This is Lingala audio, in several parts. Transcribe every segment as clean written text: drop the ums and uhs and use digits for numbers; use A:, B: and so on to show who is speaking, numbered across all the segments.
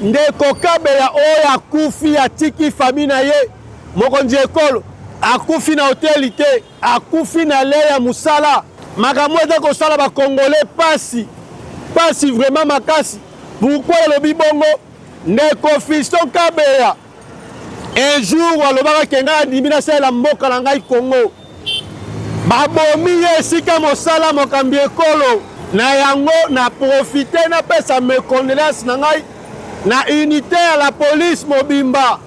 A: Ndeko Kabeya oyo akufi atiki famille na ye, mokonzi ekolo akufi na hoteli te, akufi na le ya mosala. Makambo eza kosala ba Congolais pasi pasi vraiment makasi. Pourquoi olobi bongo? Ndeko Fiston Kabeya un jour alobaka ke ngai andimi nasalela mboka na ngai Congo. Babomi ye esika mosala mokambi ekolo. Na yango na profite napesa mes condoleances na ngai na unité ya la police mobimba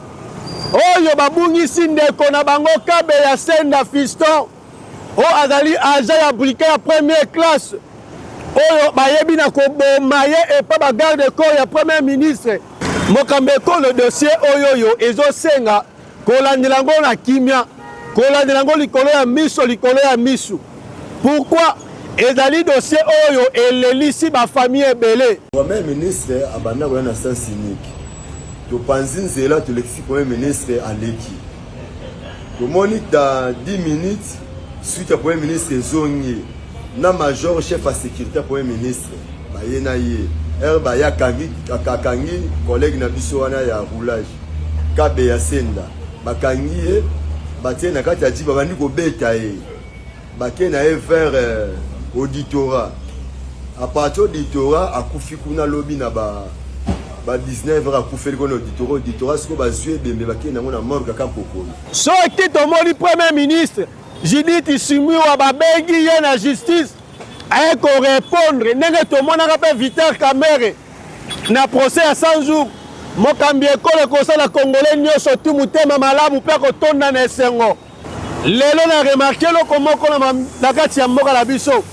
A: oyo babungisi ndeko na bango Kabeya Senda Fiston oyo azali agent ya briquet ya première classe oyo bayebi na koboma ye epa ba garde corps ya premier ministre. Mokambi ekolo dossier oyo oyo ezosenga kolandela yango na kimia, kolandela yango likolo ya miso likolo ya misu. Pourquoi? Ezali dossier oyo elelisi ba famille ebele.
B: Premier ministre abanda koya na sens unique, topanzi nzela tolekisi premier ministre aleki, tomoni dans 10 minutes suite ya premier ministre ezongi na major chef ya sécurité ya premier ministre baye na ye heure baye akangi akangi collègue na biso wana ya roulage Kabeya Senda bakangi ye batie na kati ya jeep babandi kobeta ye bake na ye vers euh, auditorat à partir auditorat akufi kuna lobi na ba ba 19 heures akufeli kuna auditorat auditorat sikoyo bazwi ebembe bakei nango na morgue kaka mpokolo.
A: Soki tomoni premier ministre Judith Suminwa babengi ye na justice aye ko repondre ndenge tomonaka mpe Vital Kamerhe na procès ya 100 jours, mokambi ekolo ekosala congolais nyonso tu motema malamu mpe akotonda na esengo. Lelo na remarke eloko moko na kati ya mboka na biso,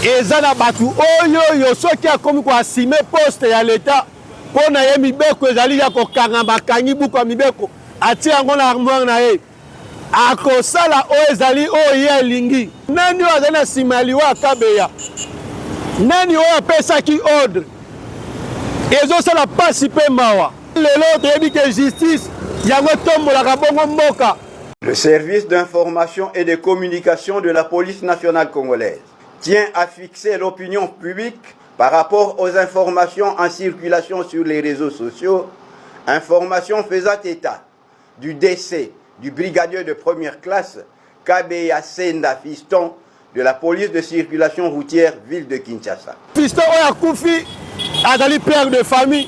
A: eza na bato oyo oyo soki akomi ko assumer poste ya leta mpo na ye mibeko ezali ya kokanga, bakangi buku ya mibeko atie yango na armoire na ye, akosala oyo ezali oyo ye alingi. Nani oyo azali na nsima ya liwa ya Kabeya? Nani oyo apesaki ordre? Ezosala mpasi mpe mawa. Lelo toyebi ke justice yango etombolaka bongo mboka.
C: Le service d'information et de communication de la police nationale congolaise tient à fixer l'opinion publique par rapport aux informations en circulation sur les réseaux sociaux, informations faisant état du décès du brigadier de première classe Kabeya Senda Fiston de la police de circulation routière ville de Kinshasa.
A: Fiston oyo akufi azali père de famille,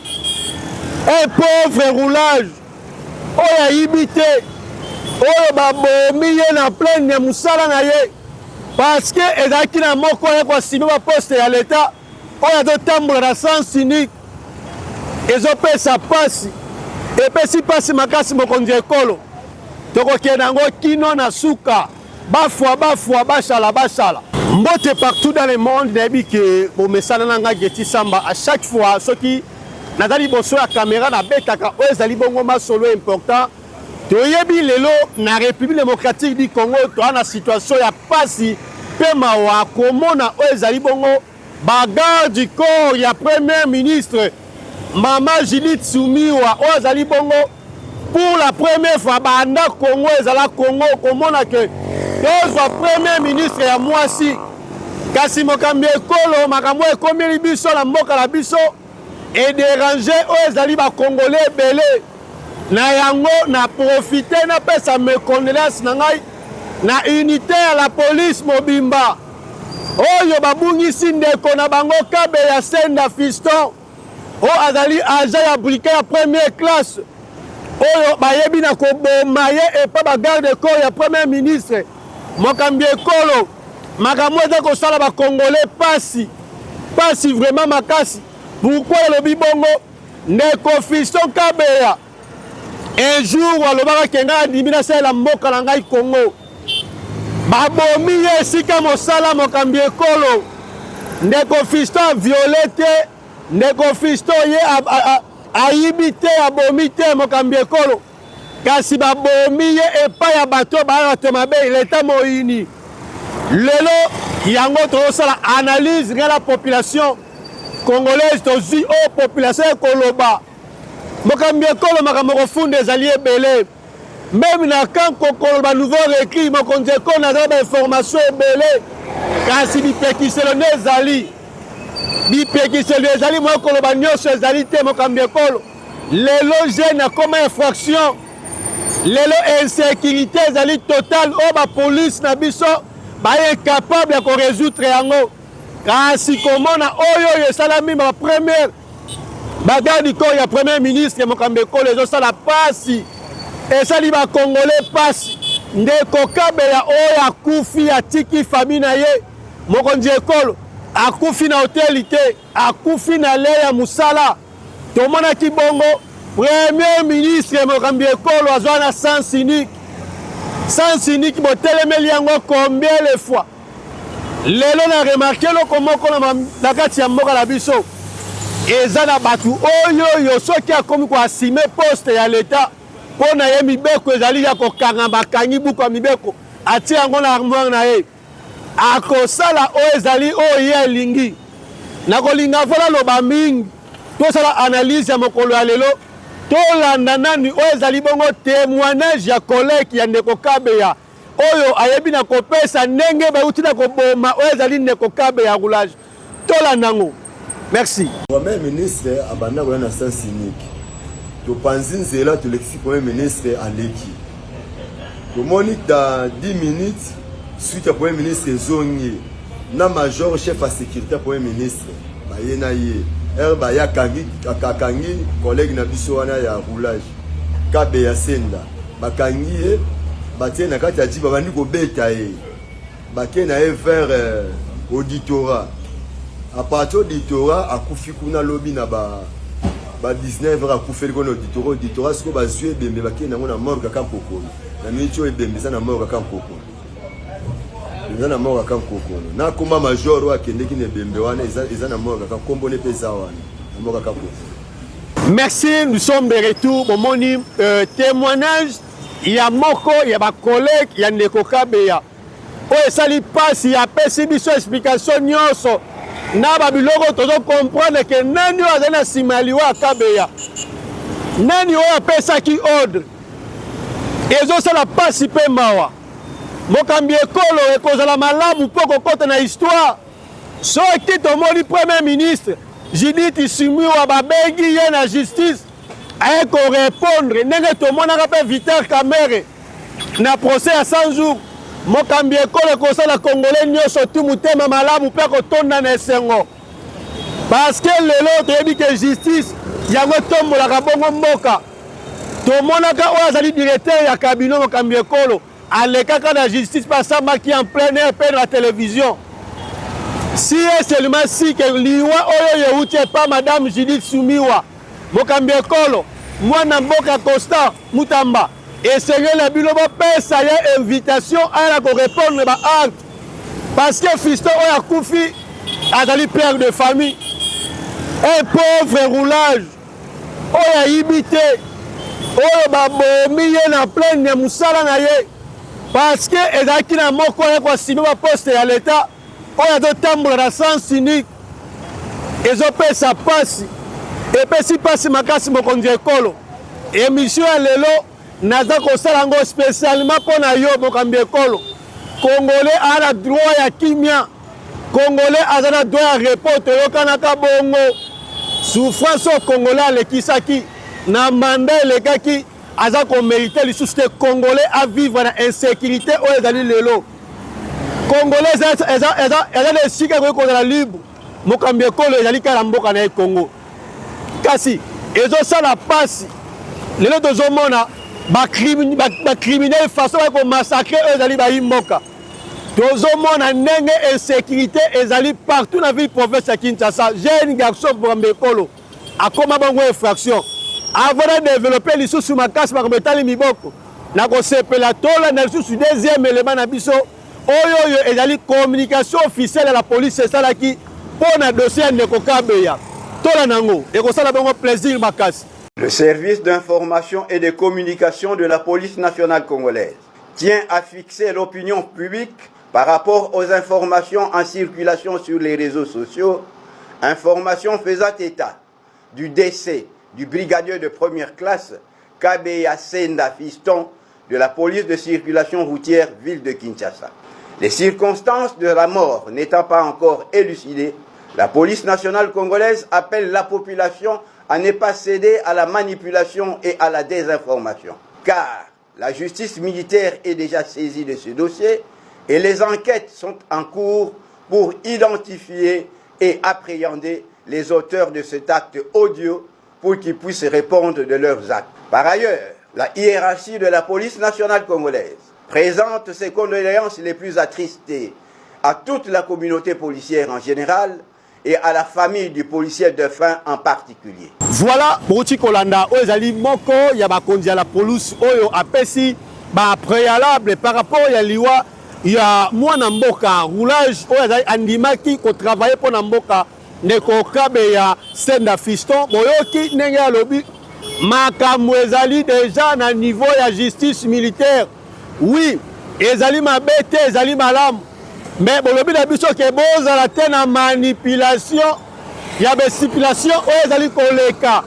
A: un pauvre roulage oyo ayibi te, oyo babomi ye na pleine ya mosala na ye parce que ezalaki na moko ya koasime baposte ya leta oyo azotambola na sens unique. Ezopesa mpasi, epesi mpasi makasi. Mokonzi ya ekolo, tokokende yango kino na suka. Bafwa bafwa, basala basala. Mbote partout dans le monde, nayebi ke bomesana na nga Getty Samba. À chaque fois soki naza liboso ya kamera nabetaka oyo ezali bongo masolo important. Toyebi lelo na République démocratique du Congo toza na situation ya pasi mpe mawa komona oyo ezali bongo ba garde du corps ya premier ministre Mama Judith Suminwa oyo azali bongo pour la première fois banda Congo ezala Congo komona ke tozwa premier ministre ya mwasi. Kasi mokambi ekolo makambo ekomeli biso na mboka na biso ederange oyo ezali ba Congolais ebele. Na yango na profite napesa mes condoleances na ngai na unité ya la police mobimba oyo babungisi ndeko na bango Kabeya Senda Fiston oyo azali agent ya briquet ya première classe oyo bayebi na koboma ye epa ba garde corps ya premier ministre. Mokambi ekolo makambo eza kosala ba Congolais pasi pasi vraiment makasi. Pourquoi olobi bongo? Ndeko Fiston Kabeya un jour alobaka ke ngai andimi nasalela mboka na ngai Congo. Babomi ye esika mosala mokambi ekolo. Ndeko Fiston aviole te, ndeko Fiston ye ayibi te, abomi te mokambi ekolo. Kasi babomi ye epai ya bato baya bato mabe, leta moyini. Lelo yango tozosala analyse ngai na population congolaise, tozwi oyo population ekoloba. Mokambi ekolo makambo kofunda ezali ebele, meme na kan kokoloba nouveau recris mokonzi ekolo nazala ba information ebele, kasi bipekiselo nde ezali. Bipekiseli ezali mwa koloba nyonso ezali te mokambi ekolo. Lelo jeune akoma infraction, lelo insécurité ezali totale oyo bapolice na biso baye incapable ya koresoudre yango. Kasi komona oyo oyo esalami ba première ba garde du corps ya premier ministre mokambi ekolo ezosala pasi, esali ba congolais pasi. Ndeko Kabeya oyo akufi atiki famille na ye, mokonzi ekolo akufi na hoteli te, akufi na le ya mosala. Tomonaki bongo premier ministre mokambi ekolo azwa na sens unique, sens unique botelemeli yango combien de fois? Lelo na remarke eloko moko na kati ya mboka na biso, eza na bato oyo oyo soki akomi koasime poste ya leta mpo na ye mibeko ezali ya kokanga, bakangi buku ya mibeko atie yango na armoire na ye, akosala oyo ezali oyo ye alingi. Nakolinga vo naloba mingi, tosala analyse ya mokolo ya lelo, tolanda nani oyo ezali bongo témoignage ya collègue ya ndeko Kabeya oyo ayebi na kopesa ndenge bauti na koboma oyo ezali ndeko Kabe ya roulage. Tolanda yango. Merci.
B: Premier ministre abanda koya na sens unique, topanzi nzela, tolekisi premier ministre aleki, tomoni dans 10 minutes suite ya premier ministre ezongi na major chef ya sécurité ya premier ministre baye na ye ere baye akangi akangi collègue na biso wana ya roulage Kabe ya Senda, bakangi ye batie na kati ya jeep, babandi kobeta ye, bake na ye vers auditorat. A partir auditorat akufi kuna lobi na ba 19 heures, akufeli kuna auditorat. Auditorat sikoyo bazwi ebembe, bakei nango na morgue kaka Nkokolo. Na miniti oyo ebembe eza na morgue kaka Nkokolo, eza na morgue kaka Nkokolo. Na komba major oyo akendeki na ebembe wana eza na morgue kaka, kombo ne mpe eza wana na morgue kaka Nkokolo.
A: Merci, nous sommes de retour. Bomoni témoignage ya moko ya ba collègue ya ndeko Kabeya oyo esali mpasi, apesi biso explication nyonso na babiloko tozo comprendre ke nani oyo azali na nsima ya liwa ya Kabeya, nani oyo apesaki ordre. Ezosala mpasi mpe mawa. Mokambi ekolo ekozala malamu mpo kokota na histoire soki tomoni premier ministre Judith Suminwa babengi ye na justice aye korepondre ndenge tomonaka mpe Vital Kamerhe na procès ya 100 jours. Mokambi ekolo ekosala congolais nyonso tu motema malamu mpe kotonda na esengo, parce que lelo toyebi ke justice yango etombolaka bongo mboka. Tomonaka oyo azali directeur ya cabinet mokambi ekolo alekaka na justice mpe asambaki en plein air mpe na télévision. Si et seulement si ke liwa oyo euti epa madame Judith Suminwa, mokambi ekolo mwana mboka Constant Mutamba, esengeli na bino bopesa ye invitation aya na korepondre ba acte, parce que fiston oyo akufi azali père de famille, un pauvre roulage oyo ayibi te, oyo babomi ye na pleine ya mosala na ye, parce que ezalaki na moko aye koasime baposte ya leta oyo azotambola na sens unique. Ezopesa pasi, epesi pasi makasi. Mokonzi ya ekolo, émission ya lelo naza kosala yango spécialement mpo na yo mokambi ekolo. Congolais aza na droit ya kimia, congolais aza na droit ya repos. Toyokanaka bongo souffrance oyo congolais alekisaki na mandat elekaki, aza komérite lisusu te congolais avivre na insécurité oyo ezali lelo. Congolais eza na esika ekoki kozala libre, mokambi ekolo ezali kaka na mboka na ye Congo, kasi ezosala pasi lelo tozomona bacriminel façon baki komassacre oyo ezali bayi mboka. Tozomona ndenge insécurité ezali partout na ville province ya Kinshasa. Jeune garçon, mokambi ekolo, akoma bongo infraction. Avant na développer lisusu makasi makambo etali miboko, na kosepela tolanda lisusu deuxième élément na biso oyo oyo ezali communication officielle ya la police esalaki mpo na dossier ya ndeko Kabeya. Tolanda yango, ekosala bongo plaisir makasi.
C: Le service d'information et de communication de la police nationale congolaise tient à fixer l'opinion publique par rapport aux informations en circulation sur les réseaux sociaux, informations faisant état du décès du brigadier de première classe Kabeya Senda Fiston de la police de circulation routière ville de Kinshasa. Les circonstances de la mort n'étant pas encore élucidées, La police nationale congolaise appelle la population à ne pas céder à la manipulation et à la désinformation. Car la justice militaire est déjà saisie de ce dossier et les enquêtes sont en cours pour identifier et appréhender les auteurs de cet acte odieux pour qu'ils puissent répondre de leurs actes. Par ailleurs, la hiérarchie de la police nationale congolaise présente ses condoléances les plus attristées à toute la communauté policière en général et à la famille du policier défunt en particulier.
A: Voilà, bouti kolanda oyo ezali moko ya bakonzi ya la police oyo apesi ba préalable par rapport ya liwa ya mwana mboka roulage oyo azali andimaki kotravaille mpo na mboka ndeko Kabeya Senda Fiston. Boyoki ndenge alobi makambo ezali deja na niveau ya justice militaire. Oui, ezali mabe te, ezali malamu, mais bolobi na biso ke bozala te na manipulation ya bestipulation oyo ezali koleka,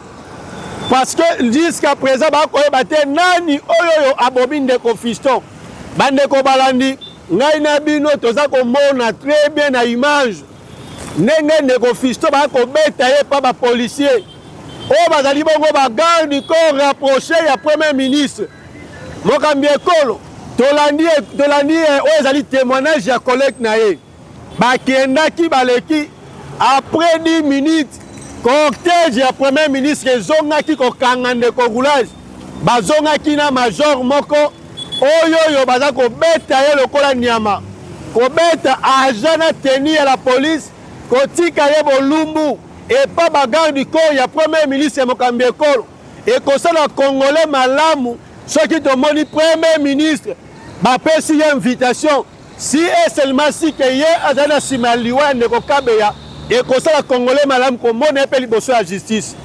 A: parce que jusqu'à présent bakoyeba te nani oyo oyo abomi ndeko Fiston. Bandeko balandi ngai na bino toza komona très bien na image ndenge ndeko Fiston bakobeta ye pa bapolicier oyo bazali bongo ba garde du corps rapproché ya premier ministre mokambi ekolo. Tolandi tolandi oyo ezali témoignage ya collègue na ye. Bakendaki, baleki, après 10 minutes cortège ya premier ministre ezongaki kokanga ndeko roulage. Bazongaki na major moko oyo oyo baza kobeta ye lokola nyama, kobeta agent na tenue ya la police, kotika ye bolumbu epa bagarde du corps ya premier ministre ya mokambi ekolo. Ekosala congolais malamu soki tomoni premier ministre bapesi ye invitation, si et seulement si ke ye azali na nsima ya liwa ya ndeko Kabeya. Ekosala congolais malamu komona ye mpe liboso ya justice.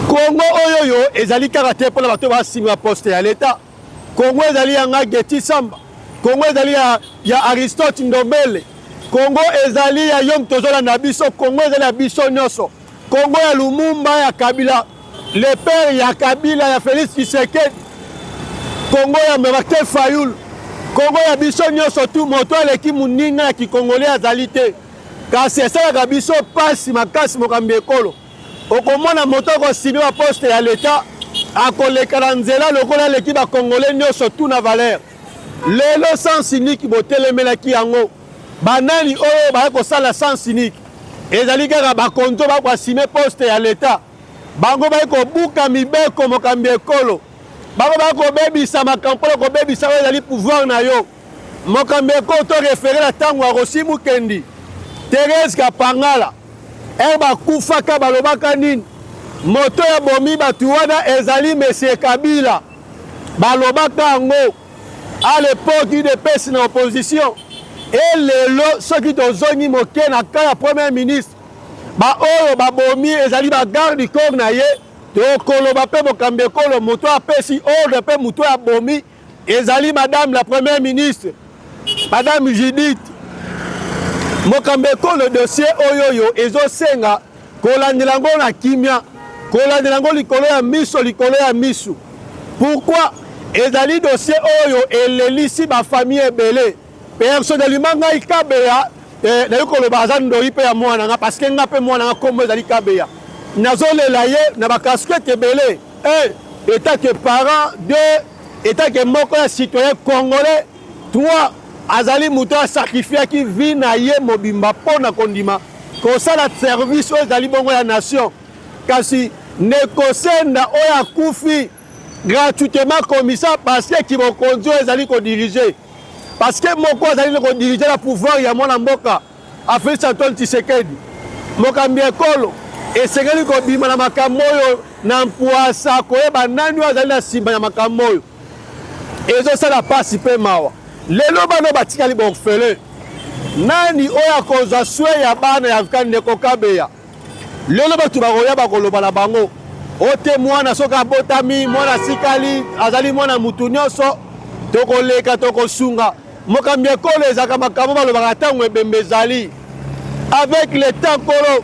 A: Kongo oyo oyo ezali kaka te mpona bato basimba ya poste ya leta. Kongo ezali ya nga Geti Samba, Kongo ezali ya Aristote Ndombele, Kongo ezali ya yo moto ozolanda biso, Kongo ezali ya biso nyonso. Kongo ya Lumumba, ya Kabila le père, ya Kabila, ya Félix Tshisekedi, Kongo ya Martin Fayulu, Kongo ya biso nyonso tu. Moto aleki moninga ya kikongole azali te, kasi esalaka biso mpasi makasi. Mokambi ekolo, okomona moto akosimi baposte ya leta, akoleka na nzela lokola aleki bakongole nyonso tu na valeur. Lelo sens unique botelemelaki yango. Banani oyo baya kosala sens unique? Ezali kaka bakonzi oyo bakoasime poste ya leta. Bango baye kobuka mibeko. Mokambi ekolo, bango baya kobebisa makambo mpona kobebisa oyo ezali pouvoir na yo. Mokambi ekolo, to référé na ntango ya Rosi Mukendi, Therese Kapangala, ere bakufaka balobaka nini? Moto ya bomi bato wana ezali monsieur Kabila. Balobaka yango à l'époque UDPS na opposition. E lelo soki tozongi moke na cas ya premier ministre, baoyo babomi ezali bagarde du corps na ye. Tokoloba mpe mokambi ekolo, moto apesi ordre mpe moto abomi ezali madame la première ministre, madame Judith. Mokambi ekolo, dossier oyo oyo ezosenga kolandela yango na kimia, kolandela yango likolo ya miso, likolo ya miso. Pourquoi? Ezali dossier oyo elelisi bafamille ebele. Personnellement ngai Kabeya, nayoki koloba aza ndoi mpe ya mwana nga, parce que nga mpe mwana nga nkombo ezali Kabeya. Nazolela ye na bacasquette ebele: un, étant que parent; deux, étant que moko ya citoyen congolais; trois, azali moto asacrifiaki vie na ye mobimba mpo na kondima kosala service oyo ezali bongo ya nation. Kasi ndeko Senda oyo akufi gratuitement comme ça, parce que kimokonzi oyo ezali kodirige, parce que moko azali kodirige na pouvoir ya mwana mboka Félix Antoine Tshisekedi. Mokambi ekolo, esengeli kobima na makambo oyo na mpwasa, koyeba nani oyo azali na nsima ya makambo oyo ezosala pasi mpe mawa. Lelo bana batikali baorphelin, nani oyo akozwa soin ya bana ya ndeko Kabeya? Lelo bato bakoya bakoloba na bango ote mwana soki abotami, mwana asikali azali mwana mutu nyonso, tokoleka tokosunga. Mokambi ekolo, ezalaka makambo balobaka ntango ebembe ezali. Avec le temps, kolo,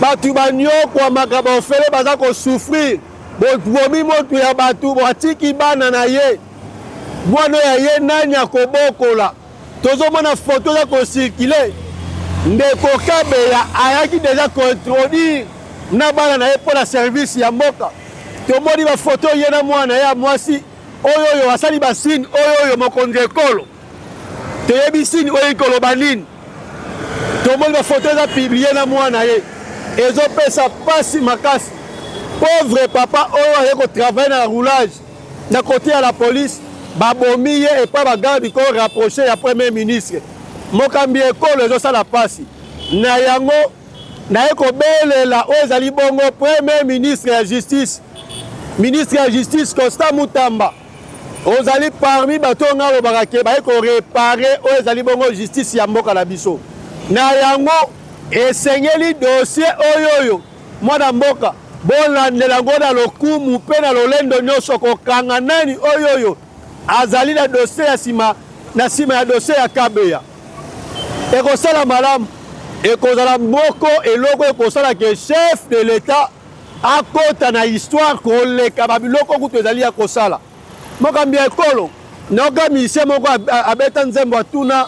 A: bato banyokwamaka, baorphelin baza kosouffrir. Bobomi motu ya bato, batiki bana na ye, mwana ya ye nani akobokola? Tozomona foto eza kocirculer. Ndeko Kabeya ayaki deja kointroduire na bana na ye mpo na service ya mboka. Tomoni bafoto ye na mwana ye ya mwasi oyo oyo asali basine oyo oyo mokonzi ekolo. Toyebi sine oyo koloba nini. Tomoni bafoto eza publie na mwana ye, ezopesa pasi makasi. Pauvre papa oyo aye kotravaille na roulage na kote ya la police, babomi ye epa ba garde du corps rapproché ya premier ministre. Mokambi ya ekolo ezosala pasi na yango, naye kobelela oyo ezali bongo premier ministre ya justice, ministre ya justice Constant Mutamba, ozali parmi bato oyo ngai alobaka ke baye korepare oyo ezali bongo justice ya mboka na biso. Na yango esengeli dossier oyo oyo mwana mboka bolandela yango na lokumu mpe na lolendo nyonso, kokanga nani oyo oyo azali na dossier ya sima na nsima ya dossier ya Kabeya. Ekosala malamu, ekozala moko eloko ekosala ke chef de l'etat akota na histoire koleka babiloko kutu ezali ya kosala. Mokambi ya ekolo nayoka musicien moko abeta nzembo, atuna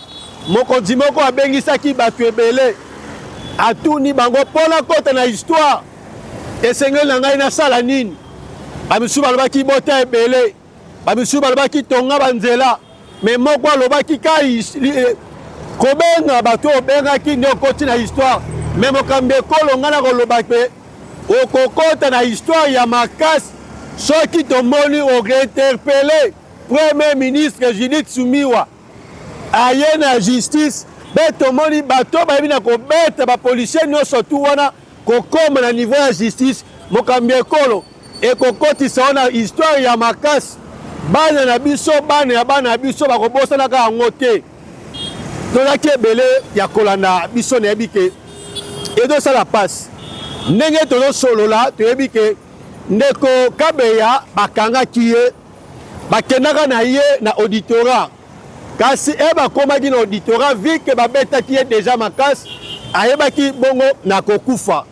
A: mokonzi moko abengisaki bato ebele, atuni bango mpo nakota na histoire esengeli na ngai nasala nini? Bamisusu balobaki bota ebele, bamisusu balobaki tonga banzela, me moko alobaki ka eh, kobenga bato oyo obengaki nde okoti na histoire. Me mokambi ekolo ngai nakoloba mpe okokota na histoire ya makasi soki tomoni ointerpele premier ministre Judith Sumiwa aye na justice mpe tomoni bato bayebi na kobeta bapolisier nyonso tu wana kokoma na niveau ya justice. Mokambi ekolo ekokotisa wana histoire ya makasi. Bana na biso, bana ya bana na biso bakobosanaka yango te. Tozalaki ebele ya kolanda biso, nayebi ke ezosala mpasi ndenge tozosolola. Toyebi ke ndeko Kabeya bakangaki ye, bakendaka na ye na auditorat, kasi e bakomaki na auditorat vu ke babetaki ye deja makasi, ayebaki bongo na kokufa.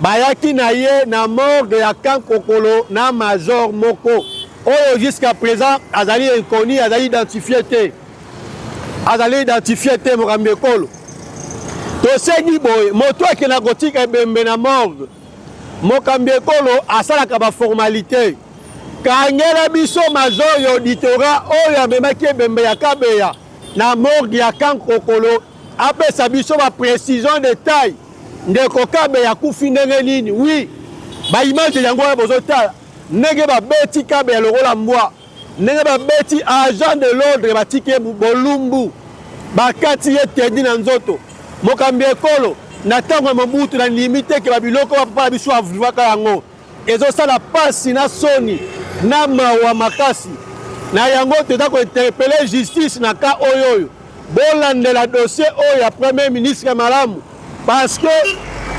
A: Bayaki na ye na morgue ya camp Kokolo na major moko oyo jusqu'à présent azali inconnu, azali identifié te, azali identifié te. Mokambi ekolo, tosengi boye, moto akenda kotika ebembe na morgue, mokambi ekolo asalaka baformalite, kangela biso major ya auditorat oyo amemaki ebembe ya Kabeya na morgue ya camp Kokolo, apesa biso ba précision de taille. Ndeko Kabeya akufi ndenge nini? Oui, ba image yango wana bozotala ndenge babeti Kabeya lokola mbwa, ndenge babeti agent de l'ordre, batiki ye bolumbu, bakati ye tedi na nzoto. Mokambi ekolo, na ntango ya Mobutu nandimi te ke babiloko bapapa na biso avivaka yango. Ezosala pasi na soni na mawa makasi. Na yango toza kointerpele justice na cas oyo oyo, bolandela dossier oyo ya premier ministre malamu, parce que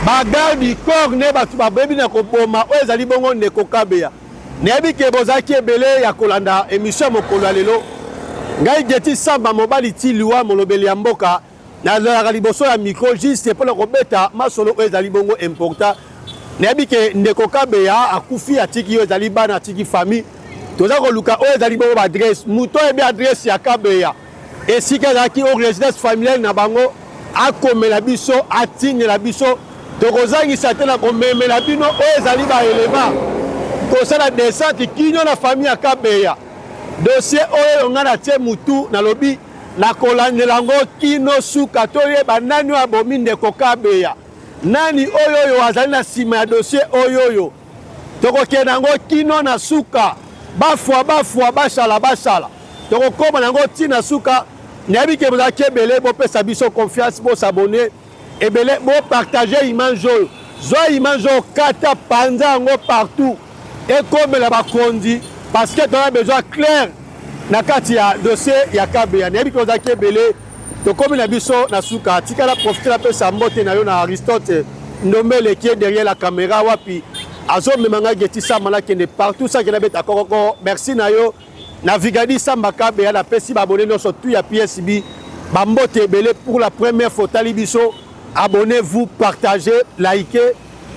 A: ba garde du corps nde bato babebi na koboma oyo ezali bongo ndeko Kabeya. Nayebi ke bozalaki ebele ya kolanda emission ya mokolo ya lelo. Ngai Geti Samba, mobali ti liwa, molobeli ya mboka, nazalaka liboso ya micro juste mpo na kobeta masolo oyo ezali bongo important. Nayebi ke ndeko Kabeya akufi, atiki yo ezali bana, atiki famille. Toza koluka oyo ezali bongo ba adresse. Moto ayebi adresse ya Kabeya, esika ezalaki o residence familiale na bango, akomela biso, atindela biso. Tokozangisa te na komemela bino oyo ezali ba elema kosala descente kino na famille ya Kabeya. Dossier oyo ngai natie mutu, nalobi nakolandela yango kino suka, toyeba nani oyo abomi ndeko Kabeya, nani oyo oyo azali na nsima ya dossier oyo oyo. Tokokende yango kino na suka, bafwa bafwa, basala basala, tokokoma na yango ti na suka. Nayebi ke bozalaki ebele, bopesa biso confiance, bosabone ebele, bopartage image oyo. Zwa image oyo, kata, panza yango partout, ekomela bakonzi, parce que toza besoin clair na kati ya dossier ya Kabeya. Nayebi ke ozalaki ebele, tokomi na biso na suka. Tikala profite napesa mbote na yo na Aristote Ndombele qui est derrière la caméra, wapi azomema ngai Geti Samba, nakende partout saki nabeta kokoko. Merci na yo na Vigadi Samba Kabeya. Napesi baabone nyonso tout ya PSB bambote ebele. Pour la première fois otali biso, abonnez-vous, partagez, likez,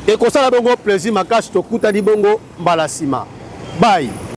A: ekosala bongo plaisir makasi. Tokutani bongo mbala nsima. Bye.